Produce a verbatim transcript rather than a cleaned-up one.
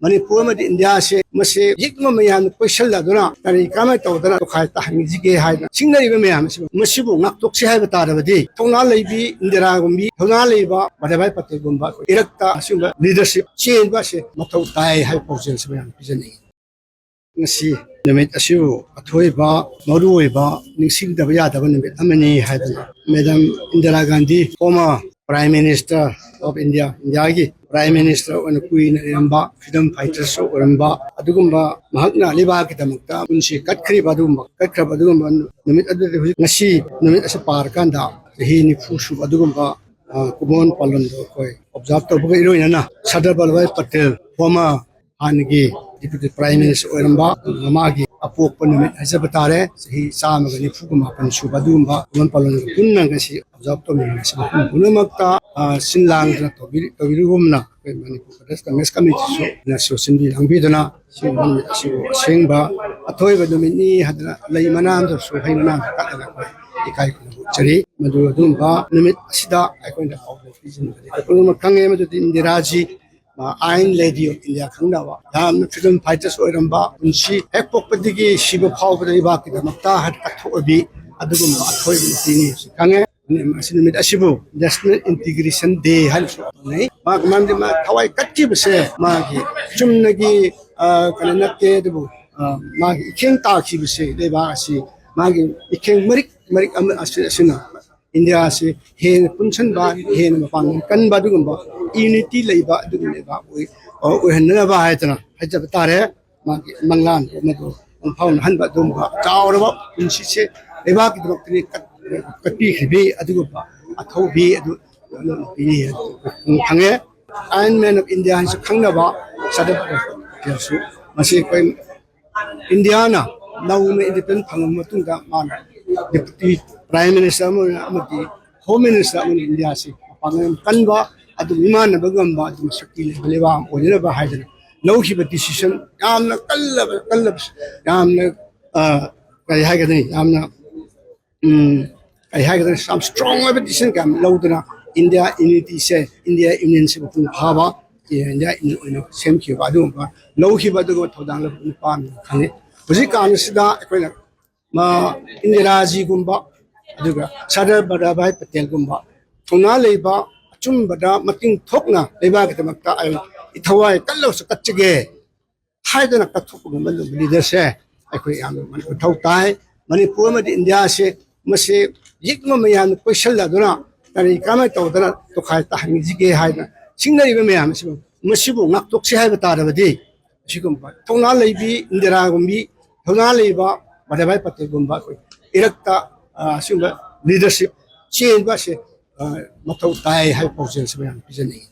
ꯃꯅꯤꯄꯨꯔ ꯑꯃꯗꯤ ꯏꯟꯗꯤꯌꯥꯁꯦ ꯃꯁꯤ ꯌꯦꯛꯅꯕ ꯃꯌꯥꯝꯅ ꯀꯣꯏꯁꯜꯂꯗꯨꯅ ꯀꯔꯤ ꯀꯃꯥꯏꯅ ꯇꯧꯗꯅ ꯇꯣꯈꯥꯏ ꯇꯥꯍꯟꯈꯤꯁꯤꯒꯦ ꯍꯥꯏꯗꯅ ꯆꯤꯡꯅꯔꯤꯕ ꯃꯌꯥꯝ ꯑꯁꯤ ꯃꯁꯤꯕꯨ ꯉꯥꯛꯊꯣꯛꯁꯤ ꯍꯥꯏꯕ ꯇꯥꯔꯕꯗꯤ ꯊꯧꯅꯥ ꯂꯩꯕꯤ ꯏꯟꯗꯤꯔꯥꯒꯨꯝꯕꯤ ꯊꯧꯅꯥ ꯂꯩꯕ ꯚꯥꯗꯥꯚꯥꯏ ꯄꯇꯦꯜꯒꯨꯝꯕ ꯑꯩꯈꯣꯏ ꯏꯔꯛꯇ ꯑꯁꯤꯒꯨꯝꯕ ꯂꯤꯗꯔꯁꯤꯞ ꯆꯦꯟꯕ ꯑꯁꯤ ꯃꯊꯧ ꯇꯥꯏ ꯍꯥꯏꯕ ꯄꯥꯎꯖꯦꯜꯁꯤ ꯃꯌꯥꯝ ꯄꯤꯖꯅꯤꯡꯏ꯫ ꯉꯁꯤ ꯅꯨꯃꯤꯠ ꯑꯁꯤꯕꯨ ꯑꯊꯣꯏꯕ ꯃꯔꯨꯑꯣꯏꯕ ꯅꯤꯡꯁꯤꯡꯗꯕ ꯌꯥꯗꯕ ꯅꯨꯃꯤꯠ ꯑꯃꯅꯤ ꯍꯥꯏꯗꯅ Madam Indira Gandhi, former Prime Minister of India, ꯏꯟꯗꯤꯌꯥꯒꯤ Prime Minister ꯑꯣꯏꯅ ꯀꯨꯏꯅ ꯂꯩꯔꯝꯕ, freedom fighters ꯑꯣꯏꯔꯝꯕ, ꯑꯗꯨꯒꯨꯝꯕ ꯃꯍꯥꯛꯅ ꯂꯩꯕꯥꯛꯀꯤꯗꯃꯛꯇ ꯄꯨꯟꯁꯤ ꯀꯠꯈ꯭ꯔꯤꯕ ꯑꯗꯨꯒꯨꯝꯕ ꯀꯠꯈ꯭ꯔꯕ ꯑꯗꯨꯒꯨꯝꯕ ꯅꯨꯃꯤꯠ ꯑꯗꯨꯗꯤ ꯍꯧꯖꯤꯛ ꯉꯁꯤ ꯅꯨꯃꯤꯠ ꯑꯁꯤ ꯄꯥꯔꯀꯥꯟꯗ ꯆꯍꯤ ꯅꯤꯐꯨ ꯁꯨꯕ ꯑꯗꯨꯒꯨꯝꯕ ꯑ, ꯀꯨꯃꯣꯟ ꯄꯥꯂꯟꯗꯣ ꯑꯩꯈꯣꯏ observe ꯇꯧꯕꯒ ꯏꯔꯣꯏꯅꯅ ꯁꯔꯗꯥꯔ ꯚꯜꯂꯚꯚꯥꯏ ꯄꯇꯦꯜ, former ꯍꯥꯟꯅꯒꯤ Deputy Prime Minister ꯑꯣꯏꯔꯝꯕ, ꯃꯥꯒꯤ ꯑꯄꯣꯛꯄ ꯅꯨꯃꯤꯠ ꯍꯥꯏꯖꯕ ꯇꯥꯔꯦ, ꯆꯍꯤ ꯆꯥꯝꯃꯒ ꯅꯤꯐꯨꯒ ꯃꯥꯄꯟ ꯁꯨꯕ ꯑꯗꯨꯒꯨꯝꯕ ꯀꯨꯃꯣꯟ ꯄꯥꯂꯟꯒ ꯄꯨꯟꯅ ꯉꯁꯤ observe ꯇꯧꯃꯤꯟꯅꯔꯤꯁꯤ ꯃꯐꯝ ꯄꯨꯝꯅꯃꯛꯇ, ꯑ, ꯁꯤꯟ ꯂꯥꯡꯗꯨꯅ ꯇꯧꯕꯤꯔꯤ-, ꯇꯧꯕꯤꯔꯨꯒꯨꯝꯅ ꯑꯩꯈꯣꯏ ꯃꯅꯤꯄꯨꯔ ꯄ꯭ꯔꯗꯦꯁ ꯀꯪꯒ꯭ꯔꯦꯁ ꯀꯃꯤꯇꯤꯁꯨ ꯅꯁꯨ ꯁꯤꯟꯕꯤ ꯂꯥꯡꯕꯤꯗꯨꯅ ꯁꯤꯒꯨꯝꯕ ꯅꯨꯃꯤꯠ ꯑꯁꯤꯕꯨ ꯑꯁꯦꯡꯕ ꯑꯊꯣꯏꯕ ꯅꯨꯃꯤꯠꯅꯤ ꯍꯥꯏꯗꯅ ꯂꯩ ꯃꯅꯥ ꯑꯃꯗꯁꯨ ꯍꯩ ꯃꯅꯥ ꯑꯃꯗ ꯀꯠꯂꯒ ꯑꯩꯈꯣꯏ ꯏꯀꯥꯏ ꯈꯨꯝꯅꯕ ꯎꯠꯆꯔꯤ꯫ ꯃꯗꯨ ꯑꯗꯨꯒꯨꯝꯕ ꯅꯨꯃꯤꯠ ꯑꯁꯤꯗ ꯑꯩꯈꯣꯏꯅ ꯄꯥꯎꯖꯦꯜ ꯄꯤꯁꯤꯟꯕꯗꯤ ꯑꯩꯈꯣꯏ ꯄꯨꯝꯅꯃꯛ ꯈꯪꯉꯦ꯫ ꯃꯗꯨꯗꯤ ꯏꯟꯗꯤꯔꯥꯖꯤ, ꯑ, Iron Lady of India ꯈꯪꯅꯕ ꯌꯥꯝꯅ freedom fighters ꯑꯣꯏꯔꯝꯕ, ꯄꯨꯟꯁꯤ ꯍꯦꯛ ꯄꯣꯛꯄꯗꯒꯤ ꯁꯤꯕ ꯐꯥꯎꯕꯗ ꯂꯩꯕꯥꯛꯀꯤꯗꯃꯛꯇ ꯍꯥꯏꯅ ꯀꯠꯊꯣꯛꯑꯕꯤ ꯑꯗꯨꯒꯨꯝꯕ ꯑꯊꯣꯏꯕ ꯅꯨꯄꯤꯅꯤ ꯍꯥꯏꯕꯁꯤ ꯈꯪꯉꯦ꯫ ꯑꯁꯤ ꯅꯨꯃꯤꯠ ꯑꯁꯤꯕꯨ National Integration Day ꯍꯥꯏꯅꯁꯨ ꯈꯪꯅꯩ꯫ ꯃꯥ-, ꯃꯔꯝꯗꯤ ꯃꯥ ꯊꯋꯥꯏ ꯀꯠꯈꯤꯕꯁꯦ ꯃꯥꯒꯤ ꯆꯨꯝꯅꯒꯤ, ꯑ, ꯀꯩꯅꯣ ꯅꯠꯇꯦ, ꯑꯗꯨꯕꯨ, ꯑ, ꯃꯥꯒꯤ ꯏꯈꯦꯡ ꯇꯥꯈꯤꯕꯁꯦ ꯂꯩꯕꯥꯛ ꯑꯁꯤ ꯃꯥꯒꯤ ꯏꯈꯦꯡ ꯃꯔꯤꯛ ꯃꯔꯤꯛ ꯑꯃ ꯑꯁꯤ-, ꯑꯁꯤꯅ ꯏꯟꯗꯤꯌꯥ ꯑꯁꯤ ꯍꯦꯟꯅ ꯄꯨꯟꯁꯤꯟꯕ, ꯍꯦꯟꯅ ꯃꯄꯥꯡꯒꯜ ꯀꯟꯕ ꯑꯗꯨꯒꯨꯝꯕ unity ꯂꯩꯕ ꯑꯗꯨꯒꯨꯝꯕ ꯂꯩꯕꯥꯛ ꯑꯣꯏ-, ꯑꯣꯏꯍꯟꯅꯅꯕ ꯍꯥꯏꯗꯅ ꯍꯥꯏꯖꯕ ꯇꯥꯔꯦ꯫ ꯃꯥꯒꯤ ꯃꯪꯂꯥꯟ ꯃꯗꯨ ꯃꯪꯐꯥꯎꯅꯍꯟꯕ ꯑꯗꯨꯒꯨꯝꯕ ꯆꯥꯎꯔꯕ ꯄꯨꯟꯁꯤꯁꯦ ꯂꯩꯕꯥꯛꯀꯤꯗꯃꯛꯇꯗꯤ ꯀꯠ-, ꯀꯠꯄꯤꯈꯤꯕꯤ ꯑꯗꯨꯒꯨꯝꯕ ꯑꯊꯧꯕꯤ ꯑꯗꯨ ꯄꯤꯔꯤ ꯍꯥꯏꯅ ꯈꯪꯉꯦ꯫ Iron Man of India ꯍꯥꯏꯅꯁꯨ ꯈꯪꯅꯕ ꯁꯔꯗꯥꯔ ꯄꯇꯦꯜꯁꯨ ꯃꯁꯤ ꯑꯩꯈꯣꯏ ꯏꯟꯗꯤꯌꯥꯅ ꯅꯧꯅ independent ꯐꯪꯂꯕ ꯃꯇꯨꯡꯗ ꯃꯥꯅ Deputy Prime Minister ꯑꯃ ꯑꯣꯏꯅ ꯑꯃꯗꯤ Home Minister ꯑꯃ ꯑꯣꯏꯅ ꯏꯟꯗꯤꯌꯥꯁꯤ ꯃꯄꯥꯡꯒꯜ ꯌꯥꯝ ꯀꯟꯕ, ꯑꯗꯨ ꯃꯤꯃꯥꯟꯅꯕ ꯉꯝꯕ, ꯑꯗꯨꯒ ꯁꯛꯇꯤ ꯂꯩꯕ ꯂꯩꯕꯥꯛ ꯑꯃ ꯑꯣꯏꯅꯅꯕ ꯍꯥꯏꯗꯅ ꯂꯧꯈꯤꯕ decision ꯌꯥꯝꯅ ꯀꯜꯂꯕ, ꯀꯜꯂꯕ, ꯌꯥꯝꯅ, ꯑ, ꯀꯔꯤ ꯍꯥꯏꯒꯗꯅꯤ, ꯌꯥꯝꯅ, ꯎꯝ, ꯀꯔꯤ ꯍꯥꯏꯒꯗꯅꯤ, ꯌꯥꯝ strong ꯑꯣꯏꯕ decision ꯀꯌꯥ ꯑꯃ ꯂꯧꯗꯨꯅ ꯏꯟꯗꯤꯌꯥ unityꯁꯦ, ꯏꯟꯗꯤꯌꯥ unionꯁꯦ ꯃꯄꯨꯡ ꯐꯥꯕ ꯏꯟꯗꯤꯌꯥ ꯑꯣꯏꯅ ꯁꯦꯝꯈꯤꯕ ꯑꯗꯨꯒꯨꯝꯕ ꯂꯧꯈꯤꯕ ꯑꯗꯨꯒꯨꯝꯕ ꯊꯧꯗꯥꯡ ꯂꯧꯕ ꯅꯨꯄꯥ ꯑꯃꯅꯤ ꯈꯜꯂꯤ꯫ ꯍꯧꯖꯤꯛꯀꯥꯟꯁꯤꯗ ꯑꯩꯈꯣꯏꯅ ꯃꯥ ꯏꯟꯗꯤꯔꯥꯖꯤꯒꯨꯝꯕ ꯑꯗꯨꯒ ꯁꯔꯗꯥꯔ ꯚꯜꯂꯚꯚꯥꯏ ꯄꯇꯦꯜꯒꯨꯝꯕ ꯊꯧꯅꯥ ꯂꯩꯕ, ꯑꯆꯨꯝꯕꯗ ꯃꯇꯤꯡ ꯊꯣꯛꯅ ꯂꯩꯕꯥꯛꯀꯤꯗꯃꯛꯇ ꯑꯩ ꯊꯋꯥꯏ ꯀꯜꯂꯕꯁꯨ ꯀꯠꯆꯒꯦ ꯍꯥꯏꯗꯅ ꯀꯠꯊꯣꯛꯄꯒꯨꯝꯕ ꯂꯤꯗꯔꯁꯦ ꯑꯩꯈꯣꯏ ꯌꯥꯝꯅ ꯃꯊꯧ ꯇꯥꯏ꯫ ꯃꯅꯤꯄꯨꯔ ꯑꯃꯗꯤ ꯏꯟꯗꯤꯌꯥꯁꯦ ꯃꯁꯤ ꯌꯦꯛꯅ ꯃꯌꯥꯝꯅ ꯀꯣꯏꯁꯜꯂꯗꯨꯅ ꯀꯔꯤ ꯀꯃꯥꯏꯅ ꯇꯧꯗꯅ ꯇꯣꯈꯥꯏ ꯇꯥꯍꯟꯈꯤꯁꯤꯒꯦ ꯍꯥꯏꯗꯅ ꯆꯤꯡꯅꯔꯤꯕ ꯃꯌꯥꯝ ꯑꯁꯤꯕꯨ, ꯃꯁꯤꯕꯨ ꯉꯥꯛꯊꯣꯛꯁꯤ ꯍꯥꯏꯕ ꯇꯥꯔꯕꯗꯤ ꯑꯁꯤꯒꯨꯝꯕ ꯊꯧꯅꯥ ꯂꯩꯕꯤ ꯏꯟꯗꯤꯔꯥꯒꯨꯝꯕꯤ, ꯊꯧꯅꯥ ꯂꯩꯕ ꯚꯜꯂꯚꯚꯥꯏ ꯄꯇꯦꯜꯒꯨꯝꯕ ꯑꯩꯈꯣꯏ ꯏꯔꯛꯇ, ꯑ, ꯑꯁꯤꯒꯨꯝꯕ ꯂꯤꯗꯔꯁꯤꯞ ꯆꯦꯟꯕ ꯑꯁꯤ, ꯑ, ꯃꯊꯧ ꯇꯥꯏ ꯍꯥꯏꯕ ꯄꯥꯎꯖꯦꯜꯁꯤ ꯃꯌꯥꯝ ꯄꯤꯖꯅꯤꯡꯏ꯫